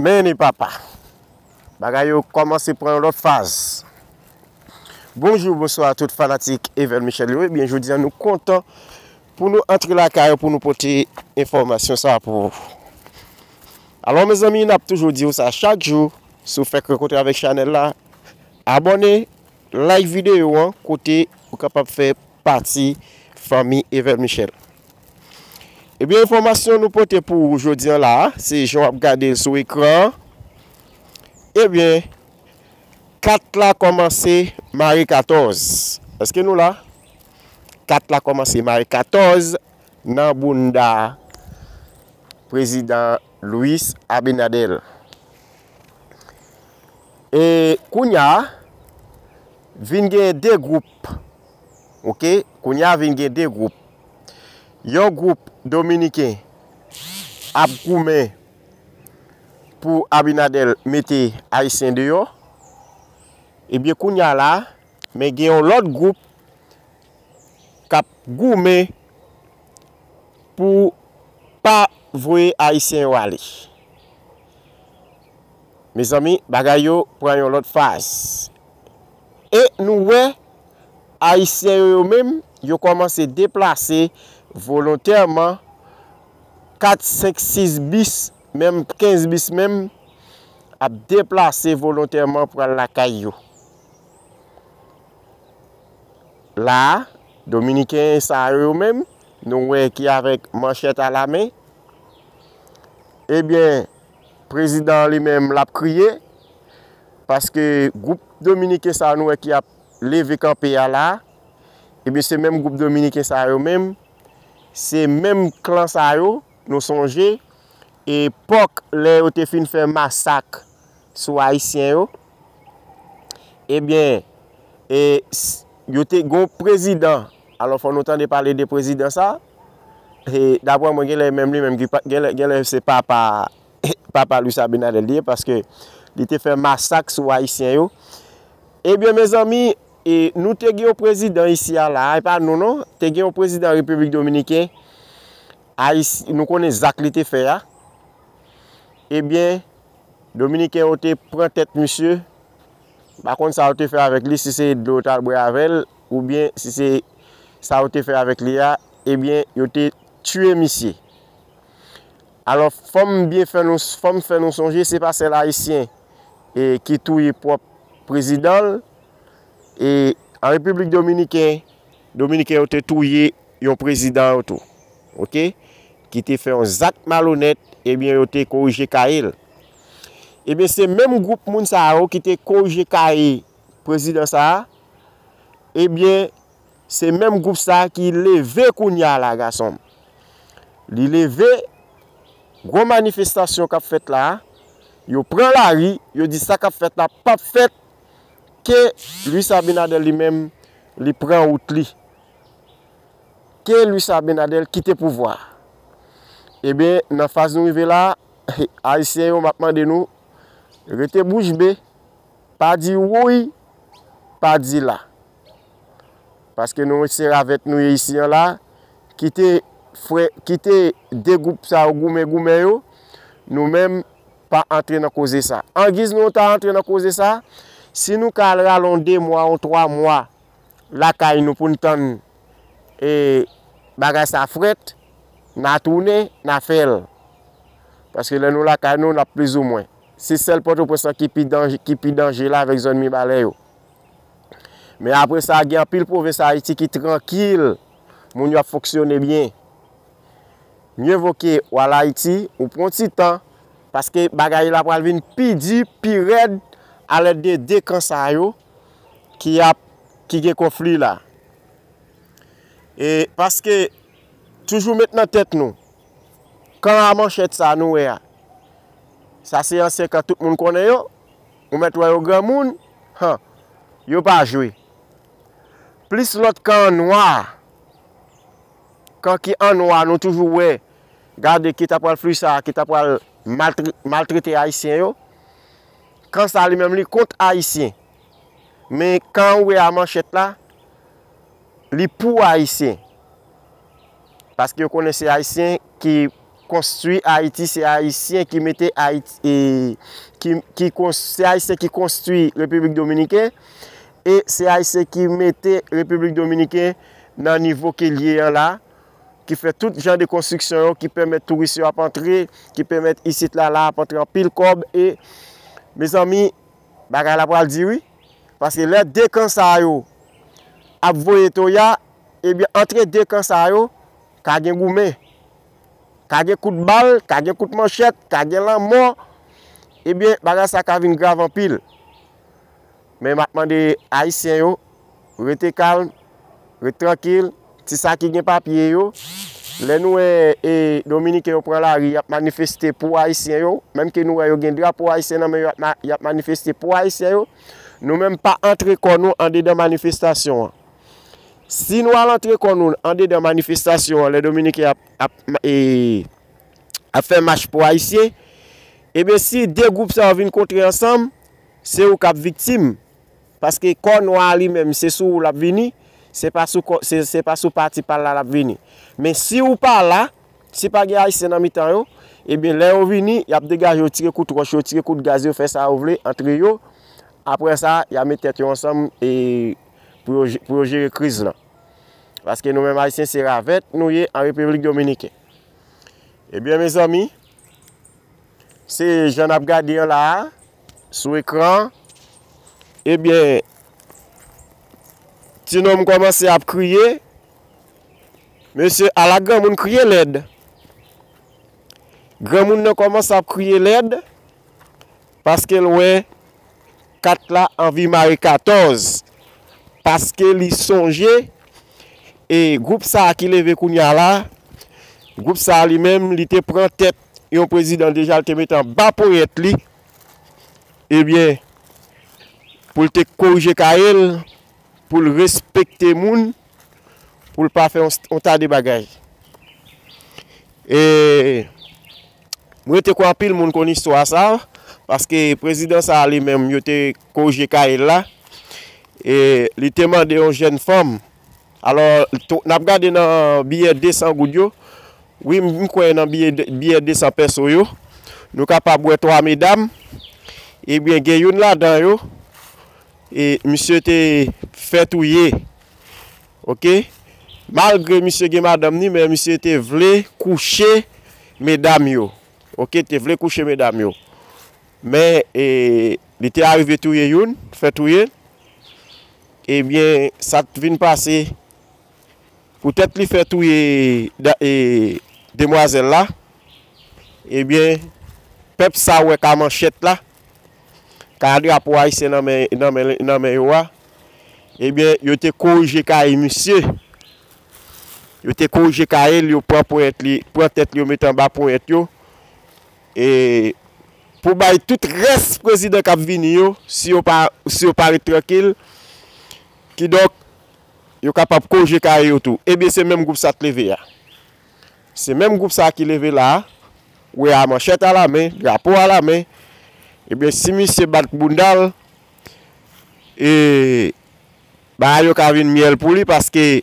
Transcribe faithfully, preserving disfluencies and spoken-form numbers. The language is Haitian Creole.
Men e papa. Bagay yo kòmanse pran yon lòt faz. Bonjou, bonswa tout fanatik Evel Michel yo. Ebyen, jodi a nou kontan pou nou antre lakay ou pou nou pote enfòmasyon sa pou ou. Alò, mezanmi, n ap toujou di w sa chak jou, si w fèk rankontre avèk chanèl la, abòne, like videyo an, kote ou kapab fè pati fanmi Evel Michel. Ebyen, enfòmasyon nou pote pou ou jodi an la a, se jan w ap gade l sou ekran an. Ebyen, kat la kòmanse mare katòz. Èske nou la? Kat la kòmanse mare katòz nan bounda prezidan Luis Abinader. E kounye a, vin gen de gwoup, oke? Kounye a vin gen de gwoup. Yon gwoup dominiken ap goumen pou Abinader mete Ayisyen deyò. Ebyen, kounye a la, men gen yon lòt gwoup k ap goumen pou pa voye Ayisyen yo ale. Mezanmi, bagay yo pran yon lòt faz. E nou wè, Ayisyen yo, yo menm, yo kòmanse deplase volontèman, kat, senk, sis bis, menm kenz bis menm, ap deplase volontèman pral lakay yo. La a, dominiken sa yo, yo menm, nou wè ki avèk manchèt alamen. Ebyen, prezidan an li menm, l ap kriye, paske gwoup dominiken sa yo nou wè ki ap leve kanpe a la a, ebyen, se menm gwoup dominiken sa yo menm, se menm klan sa yo, nou sonje, epòk lè yo te fin fè masak sou Ayisyen yo, ebyen, e, s-, yo te gon prezidan. Alò, fò nou tande pale de prezidan sa. E, daprè mwen, genlè menm li menm ki pa, genlè, genlè se papa, papa Luis Abinader li ye, paske li te fè masak sou Ayisyen yo. Ebyen, mezanmi, e, nou te gen yon prezidan isi a la, e pa nou non, te gen yon prezidan Repiblik Dominiken, Ayis-, nou konnen zak li te fè a. Ebyen, Dominiken yo te pran tèt misye, m pa konn sa yo te fè avèk li, si se dlo yo t al bwè avè l, oubyen si se sa yo te fè avèk li a, ebyen, yo te tiye misye. Alò, fò m byen fè nou, fò m fè nou sonje, se pa sèl Ayisyen, e, ki touye pwòp prezidan l, e, an Repiblik Dominiken, Dominiken yo te touye yon prezidan yo tou, oke, ki te fè yon zak malonèt, ebyen, yo te korije kaye l. Ebyen, se menm gwoup moun sa yo ki te korije kaye prezidan sa a, ebyen, se menm gwoup sa a ki leve kounye a la, gason m. Li leve, gwo manifestasyon k ap fèt la a, yo pran lari, yo di sa k ap fèt la p ap fèt, ke Luis Abinader li menm, li pran wout li. Ke Luis Abinader kite pouvwa a. Ebyen, nan faz nou rive la, Ayisyen yo, m ap mande nou, rete bouch be, pa di wouy, pa di la. Paske nou se ravèt nou ye isi an la, kite frè, kite de gwoup sa yo goumen, goumen yo, nou menm pa antre nan koze sa. Angiz nou ta antre nan koze sa, si nou ka al rale yon de mwa, yon twa mwa lakay nou pou n tann, e, bagay sa frèt, n a tounen, n a fè l. Paske lè nou lakay nou, n ap plizoumwen. Se sèl Pòtoprens lan ki pi danje, ki pi danje la avèk zòn Mibalè yo. Men apre sa, gen anpil pwovens Ayiti ki trankil, moun yo ap fonksyone byen. Mye vo ke w al Ayiti, ou pran ti tan, paske bagay la pral vin pi di, pi rèd, alèd de de kan sa yo ki ap, ki gen konfli la. E paske, toujou met nan tèt nou, kan a manchèt sa nou wè a, sa se ansyen kan tout moun konnen yo, ou mèt wè yo granmoun, han, yo pa jwe. Plis lòt kan an nwa, kan ki an nwa, nou toujou wè, gade ki ta pral fli sa, ki ta pral maltre-, maltrete Ayisyen yo. Kan sa li menm li kont Ayisyen. Men kan ou wè a manchèt la, li pou Ayisyen. Paske yo konnen se Ayisyen ki konstwi Ayiti, se Ayisyen ki mete Ayiti, e, ki, ki kons-, se Ayisyen ki konstwi Repiblik Dominiken, e se Ayisyen ki mete Repiblik Dominiken nan nivo ke l ye an la, ki fè tout jan de konstriksyon yo, ki pèmèt touris yo ap antre, ki pèmèt isit la, la ap antre anpil kòb, e, mezanmi, bagay la pral di wi. Paske lè de kan sa yo ap voye toya, ebyen, antre de kan sa yo, ka gen goumen, ka gen kout bal, ka gen kout manchèt, ka gen lanmò, ebyen, bagay sa ka vin grav anpil. Men m ap mande Ayisyen yo, rete kalm, rete trankil, ti sa ki gen papye yo. Lè nou wè, e, Dominiken yo pran lari, y ap manifeste pou Ayisyen yo, menm ke nou wè yo gen drapo Ayisyen nan men yo, y ap ma-, y ap manifeste pou Ayisyen yo, nou menm pa antre kò nou andedan manifestasyon an. Si nou al antre kò nou andedan manifestasyon an, lè Dominiken ap, ap, e, ap fè mach pou Ayisyen, ebyen, si de gwoup sa yo vin kontre ansanm, se ou k ap viktim. Paske kò nwa a li menm, se sou ou l ap vini, se pa sou kò, se, se pa sou pati pa l la l ap vini. Men si ou pa la, si pa gen Ayisyen nan mitan yo, ebyen, lè yo vini, y ap degaje yo, tire kout wòch yo, tire kout gaz yo, fè sa yo vle antre yo. Apre sa, y a met tèt yo ansanm, e, pou yo je-, pou yo jere kriz lan. Paske nou menm Ayisyen, se ravèt nou ye an Repiblik Dominiken. Ebyen, mezanmi, se jan n ap gade an la a, sou ekran an. Ebyen, ti nonm kòmanse ap kriye. Mesye, ala granmoun kriye lèd. Granmoun nan kòmanse ap kriye lèd. Paske l wè kat la anvi mare katòz. Paske li sonje, e gwoup sa a ki leve kounye a la, gwoup sa a li menm, li te pran tèt yon prezidan deja, l te mete anba ponyèt li. Ebyen, pou l te korije kay l, pou l respekte moun, pou l pa fè yon, yon ta de bagay. E m rete kwè anpil moun konn istwa sa, paske prezidan sa a li menm, yo te korije kay l la, e li te mande yon jèn fanm. Alò, tou, n ap gade nan biyè de san goud yo, wi, m, m kwè nan biyè de, biyè de san pèso yo, nou kapab wè twa medam, ebyen, gen youn ladan yo, e misye te fè touye. Oke? Malgre misye gen madanm ni, men misye te vle kouche medam yo. Oke? Te vle kouche medam yo. Men, e, li te arive touye youn, fè touye. Ebyen, sa t vin pase, poutèt li fè touye da-, e, demwazèl la, ebyen, pèp sa wè ka manchèt la, ka drapo ayisyen nan men, nan men, nan men yo a, ebyen, yo te korije kay misye. Yo te korije kay li, yo pran ponyèt li, pran tèt li, yo mete anba ponyèt yo. E pou bay tout rès prezidan k ap vini yo, si yo pa, si yo pa ret trankil, kidonk, yo kapab korije kay yo tou. Ebyen, se menm gwoup sa t leve a. Se menm gwoup sa ki leve la a, wè a manchèt alamen, drapo alamen. Ebyen, si misye bat bounda l, e, bagay yo ka vin myèl pou li, paske